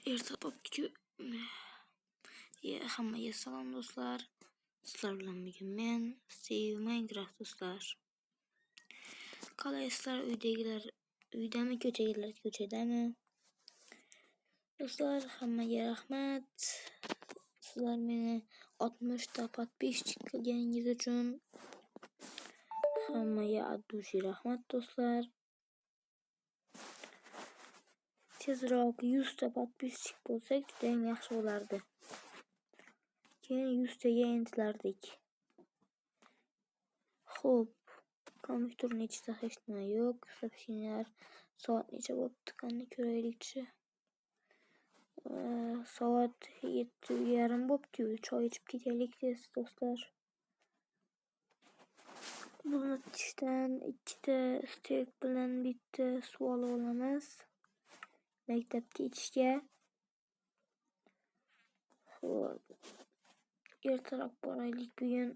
Erta bo'pti-ku. Hammaga salom do'stlar. Sizlar bilan bugun men Steve Minecraft do'stlar. Qalaysizlar, uydagilar uydami, ko'chadagilar ko'chadami? Do'stlar, hammaga rahmat. Sizlar meni 60 ta подписчик qilganingiz uchun hammaga от души rahmat do'stlar. Tezroq 100 ta подписчик bo'lsak judayam yaxshi bo'lardi. Keyin 100 taga intilardik. Xo'p, kompyuterning ichida hech nima yo'q. Сообщениялар soat necha bo'pti? Qani ko'raylikchi. Soat 7:30 bo'pti-yu. Choy ichib ketaylik tez do'stlar. Buzmatishdan 2 ta steak bilan bitta suv olib olamiz. Maktabga ichishga. Xo'p. Ertaroq boraylik bugun.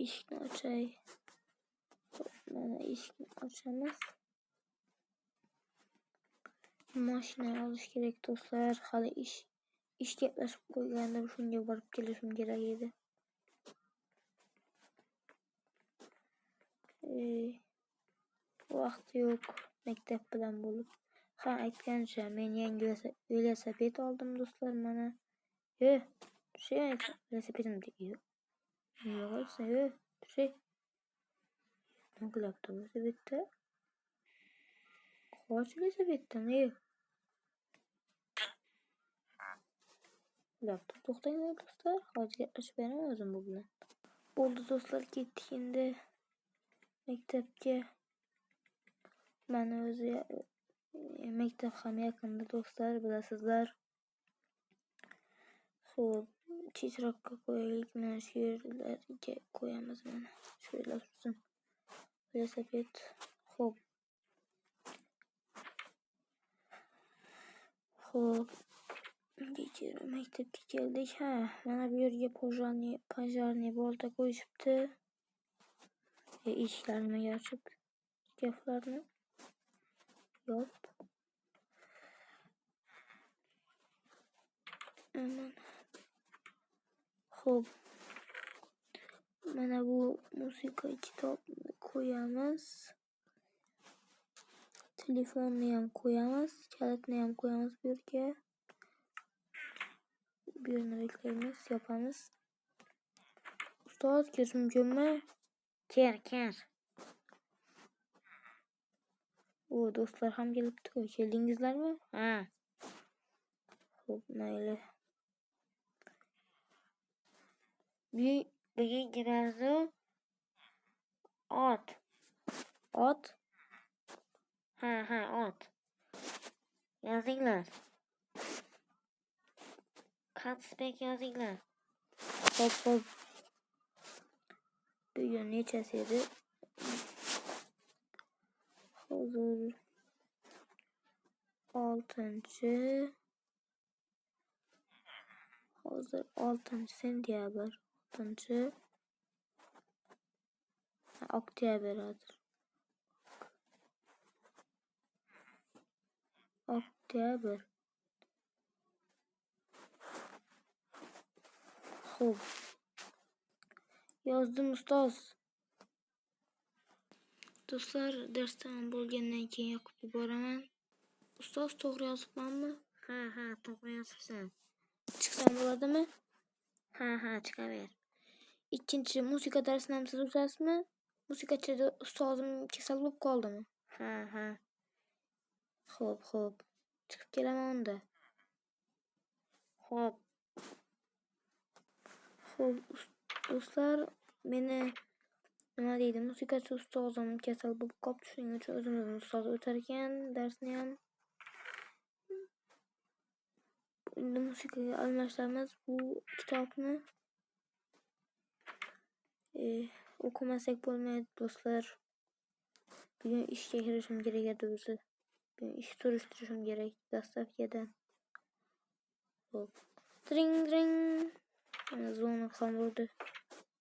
Eshikni ochay. Xo'p, mana eshikni ochamiz. Mashina olish kerak do'stlar. Hali ish gaplashib qo'ygandim, shunga borib kelishim kerak edi. Vaqt yo'q maktab bilan bo'lib. Ha, aytgancha men yangi velosiped oldim do'stlar mana. Tushay velosipedimni yo'q. Yo'q, tushay. Nima qilyapti velosipedda? Qoch velosipeddan, ey. Qilyapti. To'xtanglar do'stlar, hozir gaplashib beraman o'zim bu bilan. Bo'ldi do'stlar, ketdik endi maktabga. Mana o'zi maktab ham yaqinda do'stlar, bilasizlar. Xo'p, chetroqqa qo'yaylik, mana shu yerlarga qo'yamiz mana. Shu yerlar tursin. Velosiped. Xo'p. Xo'p. Maktabga keldik. Ha, mana bu yerga pojarniy bolta qo'yishibdi. Eshiklarni nimaga ochib, shkaflarni yop. Xo'p. Mana bu musiqa kitobni qo'yamiz. Telefonni ham qo'yamiz, kalitni ham qo'yamiz bu yerga. Bu yerni beklaymiz, yopamiz. Ustoz, kirish mumkinmi? Kir, kir. O, do'stlar ham kelibdi-ku. Keldingizlarmi? Ha. Xo'p, mayli. Bugungi mavzu ot. Ot? Ha, ha, ot. Yozinglar. Konspekt yozinglar. Xo'p, xo'p. Bugun nechasi edi? Hozir 6. Hozir 6 sentyabr. 6 oktyabr hozir. Oktyabr. Xo'p. Yozdim ustoz. Do'stlar, dars tamom bo'lgandan keyin yoqib yuboraman. Ustoz, to'g'ri yozibmanmi? Ha, ha, to'g'ri yozibsan. Chiqsam bo'ladimi? Ha, ha, chiqaver. Ikkinchi musiqa darsini ham siz o'tasizmi? Musiqachi ustozim kasal bo'lib qoldimi? Ha, ha. Xo'p, xo'p. Chiqib kelaman unda. Xo'p. Xo'p, do'stlar, meni nima deydi, musiqachi ustozim kasal bo'lib qolibdi, shuning uchun o'zimizning ustoz o'tar ekan darsni ham. Endi musiqaga almashtiramiz bu kitobni. O'qimasak bo'lmaydi do'stlar. Bugun ishga kirishim kerak edi o'zi. Bugun ish surishtirishim kerak dastavkadan. Xo'p. Tring tring. Mana zvonok ham urdi.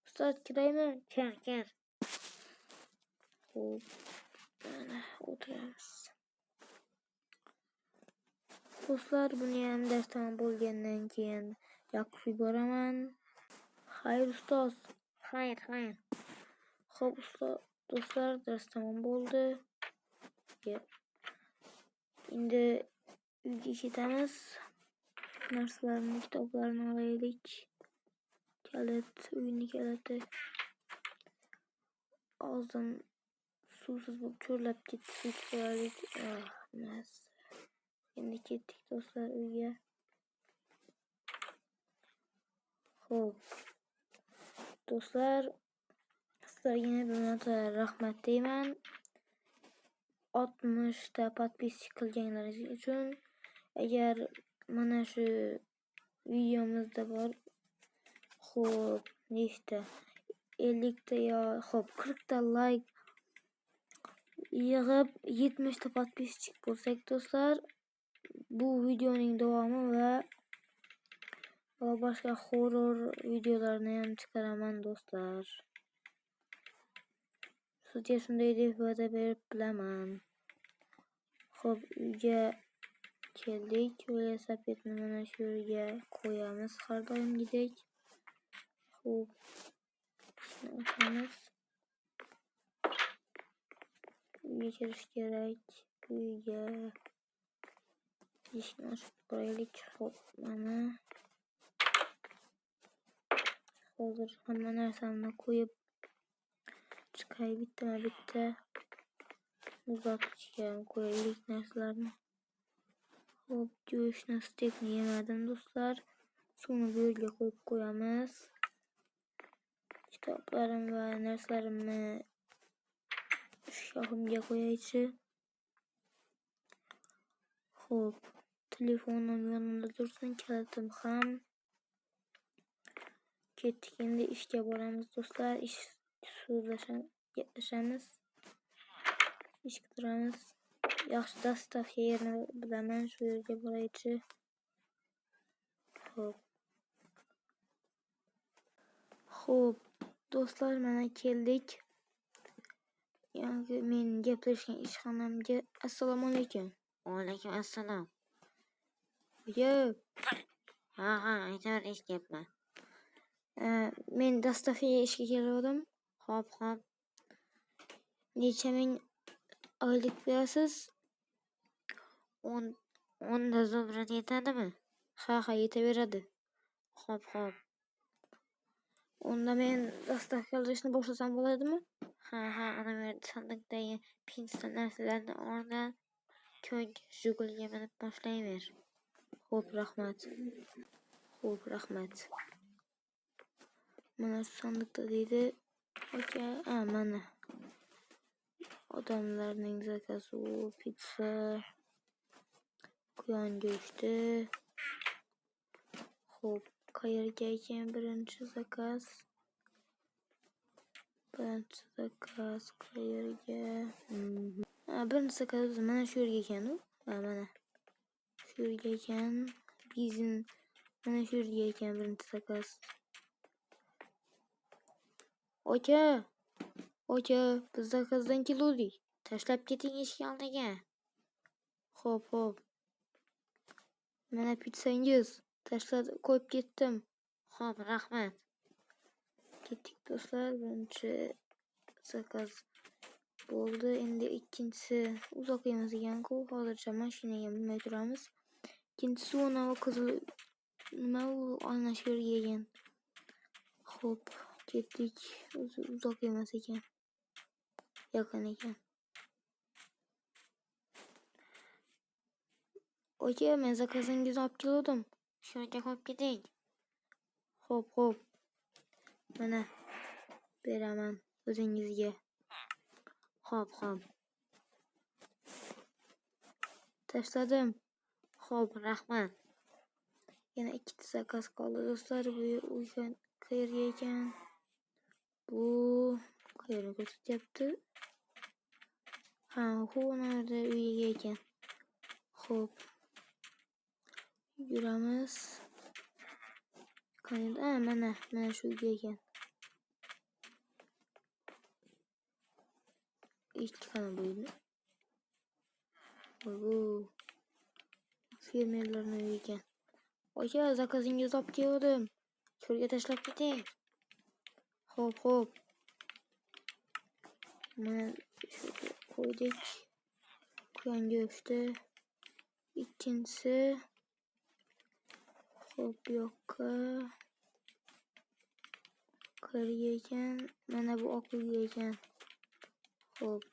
Ustoz, kiraymi? Kir, kir. Xo'p. Mana o'tiramiz. Do'stlar, buni ham dars tamom bo'lgandan keyin yoqib yuboraman. Xayr ustoz. Xayr, xayr. Xo'p, ustoz, do'stlar, dars tamom bo'ldi. Endi uyga ketamiz. Narsalarni, kitoblarni olaylik. Kalit, uyni kaliti. Og'zim suvsiz bo'lib cho'llab ketdi, suv ichib olaylik. Mazza. Endi ketdik do'stlar uyga. Xo'p. Do'stlar, sizlarga yana bir marta rahmat deyman. 60 ta podpisчик qilganlaringiz uchun. Agar mana shu videomizda bor, xo'p, nechta? 50 ta yo, xo'p, 40 ta like yig'ib 70 ta podpisчик bo'lsak do'stlar, bu videoning davomi va boshqa horror videolarni ham chiqaraman do'stlar. Sizga shunday deb va'da berib bilaman. Xo'p, uyga keldik. Velosipedni mana shu yerga qo'yamiz har doimgidek. Xo'p, eshikni ochamiz. Uyga kirish kerak. Uyga eshikni ochib qo'yaylik. Xo'p, mana hozir hamma narsamni qo'yib chiqay bittama-bitta. Muzlatgichga ham qo'yaylik narsalarni. Xo'p, go'shtni, stekni yemadim do'stlar. Suvni bu yerga qo'yib qo'yamiz. Kitoblarim va narsalarimni shkafimga qo'yaychi. Xo'p, telefonim yonimda tursin, kalitim ham. Ketdik, endi ishga boramiz do'stlar. Ish gaplashamiz. Ish qidiramiz. Yaxshi dostavka yerini bilaman, shu yerga boraychi. Xo'p. Xo'p, do'stlar, mana keldik. Yangi men gaplashgan ishxonamga. Assalomu alaykum. Va alaykum assalom. Aka. Ha, ha, aytaver, eshityapman. Men dostavkaga ishga kelgandim. Xo'p, xo'p. Necha ming oylik berasiz? 10 zumrad yetadimi? Ha, ha, yetaveradi. Xo'p, xo'p. Unda men dostavka qilishni boshlasam bo'ladimi? Ha, ha, ana bu yerda sandiqdagi pitsa narsalarni o'rna ko'k Jiguliga minib boshlayver. Xo'p, rahmat. Xo'p, rahmat. Mana shu sandiqda deydi. Aka, mana. Odamlarning zakasi u pitsa, quyon go'shti. Xo'p, qayerga ekan birinchi zakaz? Birinchi zakaz qayerga? Birinchi zakaz mana shu yerga ekan u. Ha, mana. Shu yerga ekan. Bizin mana shu yerga ekan birinchi zakaz. Aka, aka, biz zakazdan keluvdik. Tashlab keting eshik oldiga. Xo'p, xo'p. Mana pitsangiz. Tashlab qo'yib ketdim. Xo'p, rahmat. Ketdik do'stlar, birinchi zakaz bo'ldi. Endi ikkinchisi uzoq emas ekan-ku. Hozircha mashinaga minmay turamiz. Ikkinchisi anavi qizil nima u ana shu yerga ekan. Xo'p, ketdik. O'zi uzoq emas ekan. Yaqin ekan. Aka, men zakazingizni olib kelgandim. Shu yerga qo'yib keting. Xo'p, xo'p. Mana beraman o'zingizga. Xo'p, xo'p. Tashladim. Xo'p, rahmat. Yana ikkita zakaz qoldi do'stlar. Bu qayerga ekan? Bu qayerni ko'rsatyapti? Ha, u uyiga ekan. Xo'p. Yuramiz. Qani, mana, mana shu uyga ekan. Ikki qani bu uyni? Bu Fermerlarning uyi ekan. Aka, zakazingizni olib keldim. Cho'lga tashlab keting. Xo'p, xo'p. Mana shu qo'ydik. Quyon go'shti. Ikkinchisi. Xo'p, bu yoqqa. Qayerga ekan? Mana bu oq uyga ekan. Xo'p.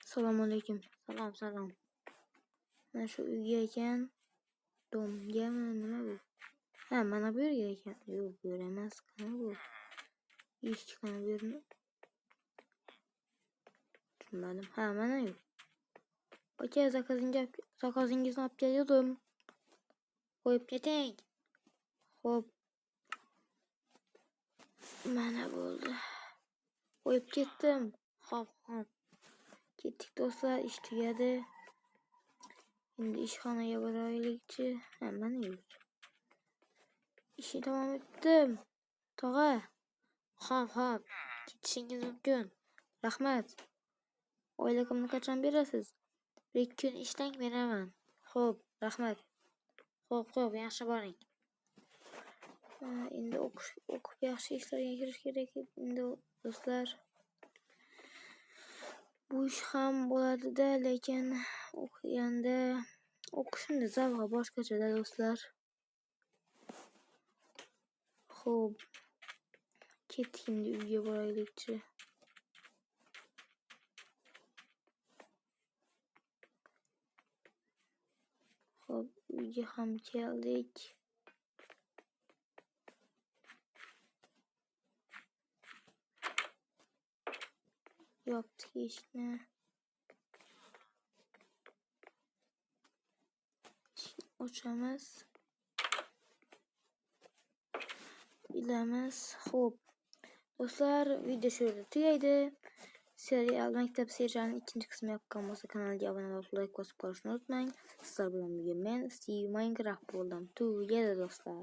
Assalomu alaykum. Salom, salom. Mana shu uyga ekan. Domgami, nima bu? Ha, mana bu yerga ekan. Yo'q, bu yer emas. Qani bu? Eshik qani bu yerni? Tushunmadim. Ha, mana yu. Aka, zakazingizni olib keldim. Qo'yib keting. Xo'p. Mana bo'ldi. Qo'yib ketdim. Xo'p, xo'p. Ketdik do'stlar, ish tugadi. Endi ishxonaga boraylikchi. Ha, mana yu. Ishni tamom etdim. Tog'a, Xo'p, xo'p. Ketishingiz mumkin. Rahmat. Oyligimni qachon berasiz? 1 kun ishlang, beraman. Xo'p, rahmat. Xo'p, xo'p, yaxshi boring. Ha, endi o'qib yaxshi ishlarga kirish kerak endi do'stlar. Bu ish ham bo'ladi-da, lekin o'qiganda o'qishimda zavqi boshqachada do'stlar. Xo'p. Ketdik endi uyga boraylikchi. Xo'p, uyga ham keldik. Yopdik eshikni. Eshikni ochamiz. Ilamiz. Xo'p. Do'stlar, video shu yerda tugaydi. Serial maktab serialining ikkinchi qismi yoqqan bo'lsa, kanalga obuna bo'lib, like bosib qo'yishni unutmang. Sizlar bilan bugun men Steve Minecraft bo'ldim. Tugadi do'stlar.